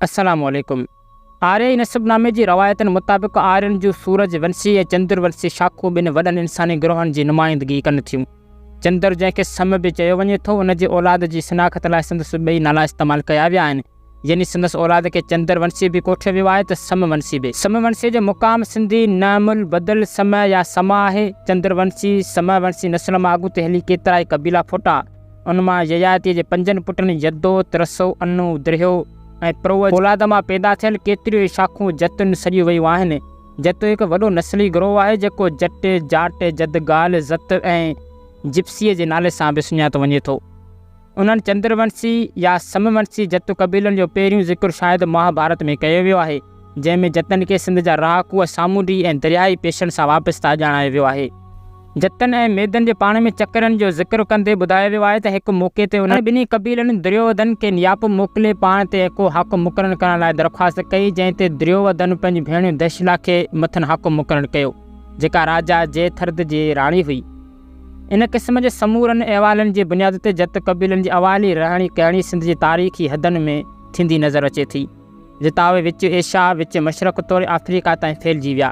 السلام عليڪم. آريائي نسب نامي جي روايتن مطابق آرين جون سورج ونسي ۽ چندر ونسي شاخون ٻن وڏن انساني گروهن جي نمائندگي ڪن ٿيون. چندر جنهن کي سم به چيو وڃي ٿو، ان جي اولاد جي شناخت لاء سندس ٻئي نالا استعمال ڪيا ويا آهن. يعني سندس اولاد کي چندر ونسي به ڪوٺيو ويو آهي ته سم ونسي به. سم ونسي جو مقام سنڌي نعم البدل سم يا سما آهي. چندر ونسي، سم ونسي نسل مان اڳتي هلي ڪيترائي قبيلا ڦٽا. ان مان يياتيء جي پنجن پٽن يدو، ترسو، انو، درهيو ۽ پروء جي اولاد مان پيدا ٿيل ڪيتريون ئي شاخون جتن سڏيون ويون آهن. جت هڪ وڏو نسلي گروهه آهي، جيڪو جٽ، جاٽ، جدگال، زت ۽ جپسيء جي نالي سان به سڃاتو وڃي ٿو. انهن چندر ونسي يا سم ونسي جت قبيلن جو پهريون ذڪر شايد مهاڀارت ۾ ڪيو ويو آهي، جنهن ۾ جتن کي سنڌ جا رهاڪو ۽ سامونڊي ۽ درياهي پيشن سان وابسته ڄاڻايو ويو آهي. جتن ۽ ميدن جي پاڻ ۾ چڪرن جو ذڪر ڪندي ٻڌايو ويو آهي ته هڪ موقعي تي انهن ٻنهي قبيلن دريوڌن کي نياپو موڪلي پاڻ تي هڪ حاڪم مقرر ڪرڻ لاء درخواست ڪئي، جنهن تي دريوڌن پنهنجي ڀيڻ دهشلا کي مٿن حاڪم مقرر ڪيو، جيڪا راجا جيٿرد جي راڻي هئي. ان قسم جي سمورن احوالن جي بنياد تي جت قبيلن جي اوائلي رهڻي ڪهڻي سنڌ جي تاريخي حدن ۾ ٿيندي نظر اچي ٿي، جتان اهي وچ ايشيا، وچ مشرق توڙي آفريڪا تائين ڦهلجي ويا.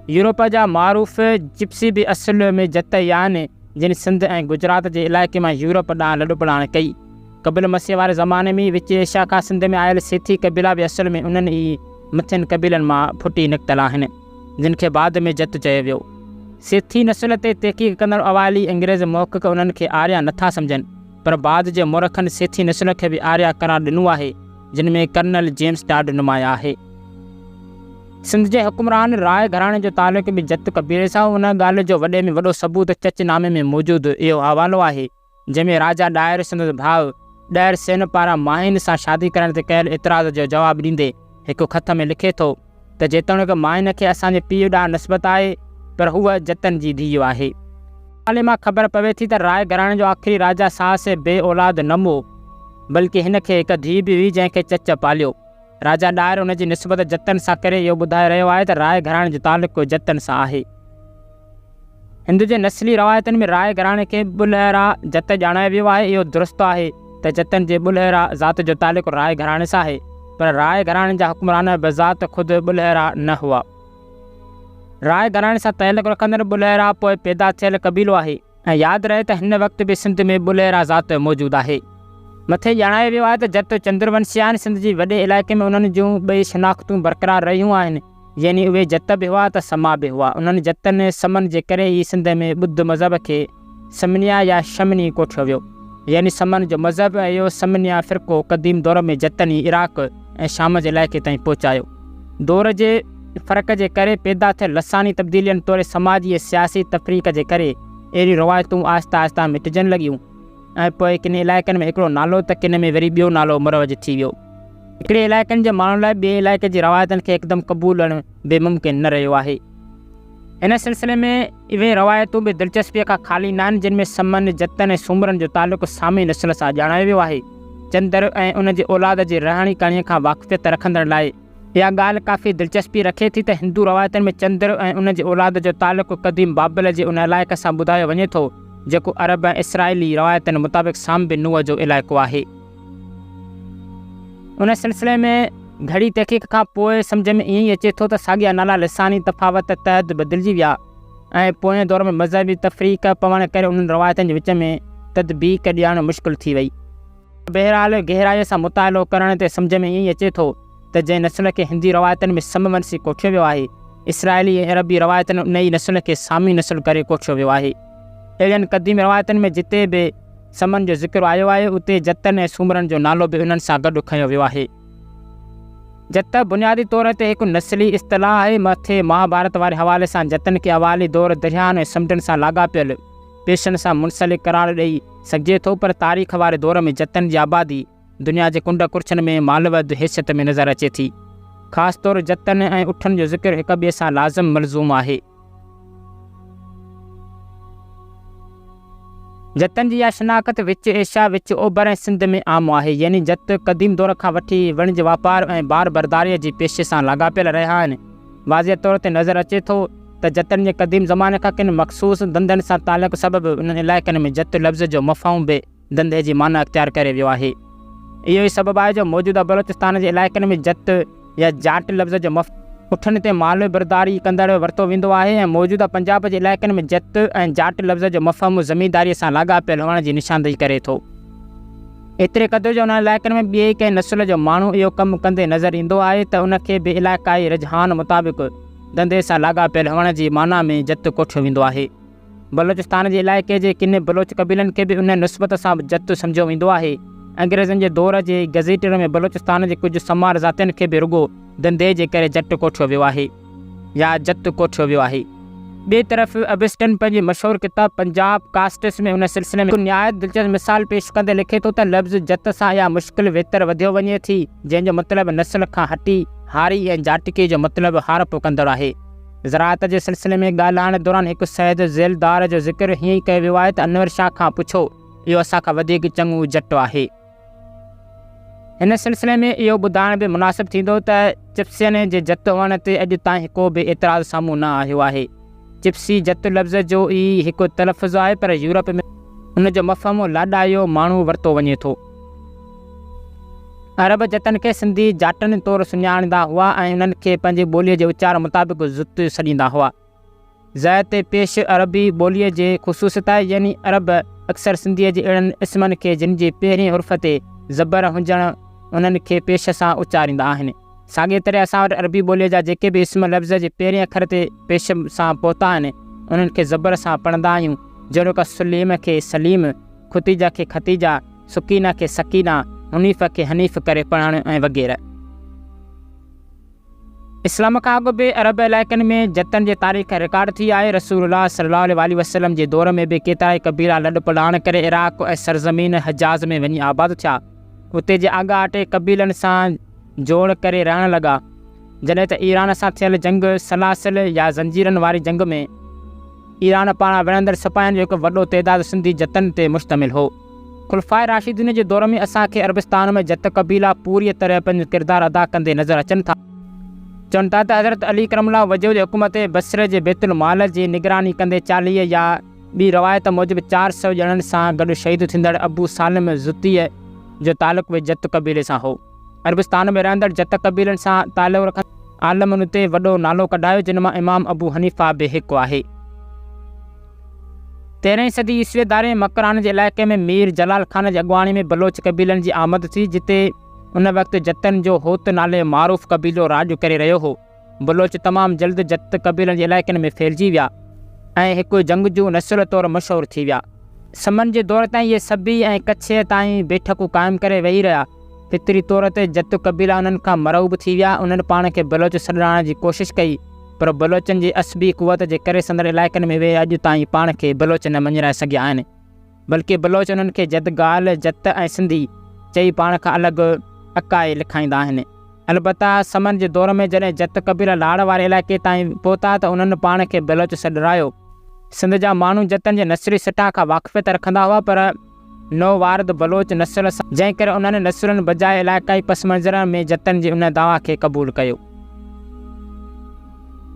يورپ جا معروف جپسي به اصل ۾ جت ئي آهن، جن سنڌ ۽ گجرات جي علائقي مان يورپ ڏانهن لڏپلاڻ ڪئي. قبل مسيح واري زماني ۾ وچ ايشيا کان سنڌ ۾ آيل سيٿي قبيلا به اصل ۾ انهن ئي مٿين قبيلن مان ڦٽي نڪتل آهن، جن کي بعد ۾ جت چيو ويو. سيٿي نسل تي تحقيق ڪندڙ اوائلي انگريز محقق انهن کي آريا نٿا سمجهن، پر بعد جي مورخن سيٿي نسل کي به آريا قرار ڏنو آهي، جن ۾ ڪرنل جيمس ٽاڊ نمايان آهي. سنڌ جي حڪمران راء گهراڻي جو تعلق به جت قبيلي سان هو. ان ڳالهه جو وڏي ۾ وڏو ثبوت چچ نامي ۾ موجود اهو حوالو آهي، جنهن ۾ راجا ڏاهر سندس ڀاء ڏهر سين پاران ماهين سان شادي ڪرڻ تي ڪيل اعتراض جو جواب ڏيندي هڪ خط ۾ لکي ٿو ته جيتوڻيڪ ماهين کي اسان جي پيء ڏانهن نسبت آهي پر هوء جتن جي ڌيء آهي. حوالي مان خبر پوي ٿي ته راء گهراڻي جو آخري راجا ساهسي بي اولاد نه مئو، بلڪه هن کي هڪ ڌيء به هئي جنهن کي چچ پاليو. راجا ڏاهر ان جي نسبت جتن سان ڪري اهو ٻڌائي رهيو آهي ته راء گهراڻي جو تعلق جتن سان آهي. هند جي نسلي روايتن ۾ راء گهراڻي کي ٻلهرا جت ڄاڻايو ويو آهي. اهو درست آهي ته جتن جي ٻلهرا ذات جو تعلق راء گهراڻي سان آهي، پر راء گهراڻي جا حڪمران بذات خود ٻلهرا نه هئا. راء گهراڻي سان تعلق رکندڙ ٻلهرا پوء پيدا ٿيل قبيلو آهي. ۽ ياد رهي ته هن وقت به سنڌ ۾ ٻلهيرا ذات موجود آهي. مٿي ڄاڻايو ويو آهي ته جت چندرونشي آهن، سنڌ جي وڏي علائقي ۾ انهن جون ٻئي شناختون برقرار رهيون آهن، يعني اهي جت به هئا ته سما به هئا. انهن جتن سمن جي ڪري ئي سنڌ ۾ ٻڌ مذهب کي سمنيا يا شمني ڪوٺيو ويو. يعني سمن جو مذهب ۽ اهو سمنيا فرقو قديم دور ۾ جتن ئي عراق ۽ شام جي علائقي تائين پهچايو. دور جي فرق جي ڪري پيدا ٿيل لساني تبديلين توڙي سماجي ۽ سياسي تفريق جي ڪري اهڙيون روايتون آهستي آهستي مٽجڻ لڳيون ۽ پوء ڪن علائقن ۾ هڪڙو نالو ته ڪن ۾ وري ٻيو نالو مروج ٿي ويو. هڪڙي علائقن جي ماڻهن لاء ٻئي علائقي جي روايتن کي هڪدم قبولڻ به ممڪن نه رهيو آهي. ان سلسلي ۾ اهي روايتون به دلچسپيء کان خالي ناهن جن ۾ سمن، جتن ۽ سومرن جو تعلق سامي نسل سان ڄاڻايو ويو آهي. چندر ۽ ان جي اولاد جي رهڻي ڪهڻيء کان واقفيت رکندڙ لاء اها ڳالهه ڪافي دلچسپي رکي ٿي ته هندو روايتن ۾ چندر ۽ ان جي اولاد جو تعلق قديم بابل جي ان علائقي سان ٻڌايو وڃي ٿو، جيڪو عرب ۽ اسرائيلي روايتن مطابق سام بن نوح جو علائقو آهي. ان سلسلي ۾ گهڙي تحقيق کان پوء سمجهه ۾ ائين ئي اچي ٿو ته ساڳيا نالا لساني تفاوت تحت بدلجي ويا ۽ پوئين دور ۾ مذهبي تفريق پوڻ ڪري انهن روايتن جي وچ ۾ تطبيق ڏيارڻ مشڪل ٿي وئي. بهرحال گهرائيء سان مطالعو ڪرڻ تي سمجهه ۾ ائين ئي اچي ٿو ته جنهن نسل کي هندي روايتن ۾ سم ونسي ڪوٺيو ويو آهي، اسرائيلي ۽ عربي روايتن ان ئي نسل کي سامي نسل ڪري ڪوٺيو ويو آهي. اهڙين قديم روايتن ۾ جتي به سمن جو ذڪر آيو آهي، اتي جتن ۽ سومرن جو نالو به انهن سان گڏ کنيو ويو آهي. جت بنيادي طور تي هڪ نسلي اصطلاح آهي. مٿي مهاڀارت واري حوالي سان جتن کي اوائلي دور درياهن ۽ سمنڊن سان لاڳاپيل پيشن سان منسلڪ قرار ڏئي سگهجي ٿو، پر تاريخ واري دور ۾ جتن جي آبادي دنيا جي ڪنڊ ڪڙڇن ۾ مالوند حيثيت ۾ نظر اچي ٿي. خاص طور جتن ۽ اٺن جو ذڪر هڪ ٻئي سان لازم ملزوم آهي. جتن جي اها شناخت وچ ايشيا، وچ اوڀر ۽ سنڌ ۾ عام آهي. يعني جت قديم دور کان وٺي وڻج واپار ۽ بار برداريء جي پيشي سان لاڳاپيل رهيا آهن. واضح طور تي نظر اچي ٿو ته جتن جي قديم زماني کان ڪن مخصوص ڌنڌن سان تعلق سبب انهن علائقن ۾ جت لفظ جو مفهوم به ڌنڌي جي معنيٰ اختيار ڪري ويو آهي. اهو ئي سبب آهي جو موجوده بلوچستان جي علائقن ۾ جت يا جاٽ لفظ جو مفهوم اٺن تي مال برداري ڪندڙ ورتو ويندو آهي ۽ موجوده پنجاب جي علائقن ۾ جت ۽ جاٽ لفظ جو مفهوم زمينداريء سان لاڳاپيل هئڻ جي نشاندهي ڪري ٿو. ايتري قدر جو انهن علائقن ۾ ٻئي ڪنهن نسل جو ماڻهو اهو ڪم ڪندي نظر ايندو آهي ته ان کي به علائقائي رجحان مطابق ڌنڌي سان لاڳاپيل هئڻ جي معنيٰ ۾ جت ڪوٺيو ويندو آهي. بلوچستان جي علائقي جي ڪن بلوچ قبيلن کي به ان نسبت سان جت سمجهيو ويندو آهي. انگريزن جي دور جي گزيٽر ۾ بلوچستان جي ڪجهه سمار ذاتين کي به رڳو ڌنڌي جي ڪري جٽ ڪوٺيو ويو آهي يا جت ڪوٺيو ويو آهي. ٻئي طرف ابسٽن پنهنجي مشهور ڪتاب پنجاب ڪاسٽس ۾ ان سلسلي ۾ هڪ نهايت دلچسپ مثال پيش ڪندي لکي ٿو ته لفظ جت سان اها مشڪل ويتر وڌيو وڃي ٿي جنهن جو مطلب نسل کان هٽي هاري ۽ جاٽڪي جو مطلب هارپو ڪندڙ آهي. زراعت جي سلسلي ۾ ڳالهائڻ دوران هڪ سيد ذيلدار جو ذڪر هيئن ڪيو ويو آهي ته انور شاهه کان پڇو، اهو اسان کان وڌيڪ چڱو جٽ آهي. هن سلسلي ۾ اهو ٻڌائڻ به مناسب ٿيندو ته چپسين جي جت هئڻ تي اڄ تائين ڪو به اعتراض سامهون نه آيو آهي. چپسي جت لفظ جو ئي هڪ تلفظ آهي پر يورپ ۾ ان جو مفهوم لاڏايو ماڻهو ورتو وڃي ٿو. عرب جتن کي سنڌي جاٽن طور سڃاڻيندا هئا ۽ انهن کي پنهنجي ٻوليء جي اچار مطابق زت سڏيندا هئا. ز تي پيش عربي ٻوليء جي خصوصيت آهي يعني عرب اڪثر سنڌيء جي اهڙن اسمن کي جن جي پهرين حرف تي زبر هجڻ انهن کي پيش سان اچاريندا آهن. ساڳيء طرح اسان وٽ عربي ٻوليء جا جيڪي به اسم لفظ جي پهرين اکر تي پيش سان پهتا آهن انهن کي زبر سان پڙهندا آهيون جهڙوڪ سليم کي سليم، ختيجه کي ختيجه، سڪينه کي سڪينه، حنيف کي حنيف ڪري پڙهڻ ۽ وغيره. اسلام کان اڳ به عرب علائقن ۾ جتن جي تاريخ رڪارڊ ٿي آهي. رسول الله صلي الله عليه واٰله وسلم جي دور ۾ به ڪيترائي قبيلا لڏ پلاڻ ڪري عراق ۽ سرزمين حجاز ۾ وڃي آباد ٿيا. اتي جي آڳاٽي قبيلن سان جوڙ ڪري رهڻ لڳا. جڏهن ته ايران سان ٿيل جنگ سلاسل يا زنجيرن واري جنگ ۾، ايران پاران وڙهندڙ سپاهين جو هڪ وڏو تعداد سنڌي جتن تي مشتمل هو. خلفاء راشدين جي دور ۾ اسان کي عربستان ۾ جت قبيلا پوريء طرح پنهنجو ڪردار ادا ڪندي نظر اچن ٿا. چون ٿا ته حضرت علي ڪرم الله وجهه جي حڪم تي بصري جي بيت المال جي نگراني ڪندي 40 يا ٻي روايت موجب 400 ڄڻن سان گڏ شهيد ٿيندڙ ابو سالم زطيء جو تعلق به جت قبيلي سان هو. عربستان ۾ رهندڙ جت قبيلن سان تعلق رکندڙ عالمن اتي وڏو نالو ڪڍايو جن مان امام ابو حنيفه به هڪ آهي. تيرهين صدي عيسويء ڌاري مڪران جي علائقي ۾ مير جلال خان جي اڳواڻي ۾ بلوچ قبيلن جي آمد ٿي جتي ان وقت جتن جو هوت نالي معروف قبيلو راڄ ڪري رهيو هو. بلوچ تمام جلد جت قبيلن جي علائقن ۾ ڦهلجي ويا ۽ هڪ جنگجو نسل طور مشهور ٿي ويا. سمن جي دور تائين اهي سبي ۽ ڪڇيء تائين بيٺڪون قائم ڪري ويهي رهيا. فطري طور تي جت قبيلا انهن کان مرعوب ٿي ويا. انهن پاڻ کي بلوچ سڏرائڻ جي ڪوشش ڪئي، پر بلوچن جي عصبي قوت جي ڪري سندن علائقن ۾ اهي اڄ تائين پاڻ کي بلوچ نه مڃرائي سگهيا آهن. بلڪه بلوچ انهن کي جدگال، جت ۽ سنڌي چئي پاڻ کان الڳ اڪائي لکائيندا آهن. البته سمن جي دور ۾ جڏهن جت قبيلا لاڙ واري علائقي تائين پهتا ته انهن پاڻ کي بلوچ سڏرايو. سنڌ جا ماڻهو جتن جي نسلي سٽا کان واقفيت رکندا هئا پر نو وارد بلوچ نسل سان جنهن ڪري انهن نسلن بجاء علائقائي پس منظر ۾ جتن جي ان دعويٰ کي قبول ڪيو.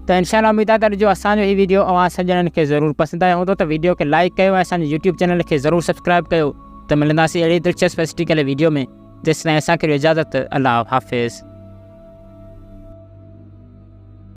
ته انشاء الله اميد آهي ته اڄ جو اسان جو هي ويڊيو اوهان سڄڻن کي ضرور پسند آيو هوندو ته ويڊيو کي لائيڪ ڪيو ۽ اسان جي يوٽيوب چينل کي ضرور سبسڪرائيب ڪيو ته ملنداسين اهڙي دلچسپ هسٽريڪل ويڊيو ۾ جيستائين اسان کي ڏيو اجازت الله حافظ.